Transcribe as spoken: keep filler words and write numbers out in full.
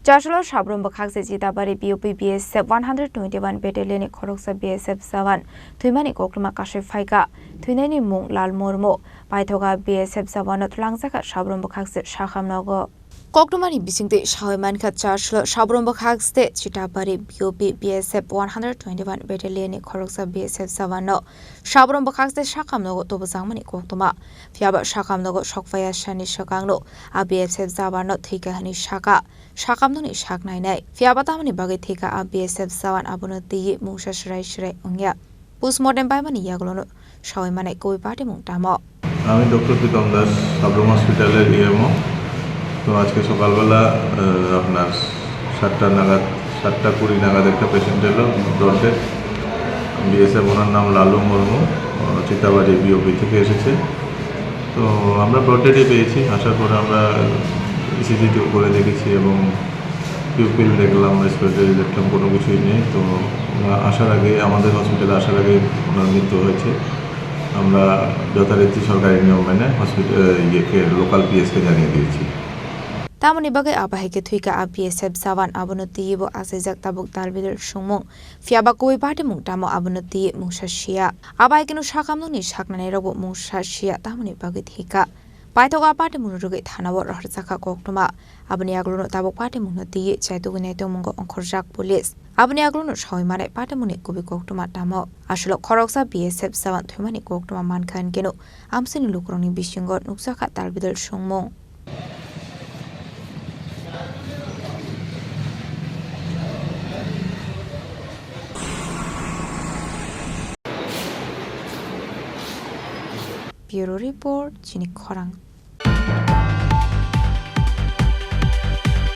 Charchalo sabrum bwkhak se Chitabari B O P B S F one hundred twenty-one Battalion ni khoroksa B S F jawan thwimani koktwma kasui phaikha. Thwinaini mung Lal Murmu. Paithoga B S F jawano twlangjakha sabrum bwkhak se sakham nogo. Koktwmani bisingtwi sawi mankha, Charchalo sabrum bwkhak se Chitabari B O P B S F one hundred twenty-one Battalion ni khoroksa B S F jawano sabrum bwkhak se sakham nogo tubujangmani koktwma. Phiyaba sakham nogo sokphaiya sani swkangno a B S F jawano thwikha hwnwi sakha. Sakham nokni sak nainai. Phiyaba tamoni bagwi thwikha a B S F jawan, abono twiwi mungsa swrai swrai wngya. Postmortem paimani yagulono sawi manai kubui patimung tamo. আমি ডক্টর প্রীতম দাস, সাবরুম হসপিটালের ইএমও। তো আজকে সকালবেলা, আহ, আপনার সাতটা নাগাদ, সাতটা কুড়ি নাগাদ একটা পেশেন্ট এলো, ব্রড ডেথ, বিএসএফ। ওনার নাম লালু মুর্মু, আহ, চিতাবাড়ি বিওপি থেকে এসেছে। তো আমরা ব্রড ডেথই পেয়েছি। আসার পরে আমরা ইসিজিটিও করে দেখেছি এবং পিউপিল দেখলাম, রেসপিরেটরি দেখলাম, কোনো কিছুই নেই। তো ওনার আসার আগে, আমাদের হসপিটালে আসার আগে ওনার মৃত্যু হয়েছে। আমরা যথারীতি সরকারি নিয়ম মেনে হসপিটাল, ইয়েকে, লোকাল পিএসকে জানিয়ে দিয়েছি। Tamoni bagwi abo hai khe thwikha a B S F jawan, abono twiwi bo achaijak tabuk dalbidal songmung. Phiyaba kubui patimung tamo, abono twiwi mungsa siya. Abo hai kheno sakham nokni saknanairokbo mungsa siya, tamoni bagwi thwikha. Paithak a patimungno rwgwi thanao rohorjakha koktwma. Aboni yagulono tabuk patimungno twiwi chaitugwi naitongmungo ongkhorjak police. Aboni yagulono sawi manai patimungni kubui koktwma tamo. Aswlok khoroksa B S F jawan thwimani koktwma mankha hinkhe no amchaini lukurokni bisingo nukjakha dalbidal songmung. Bureau Report, Chini Khorang.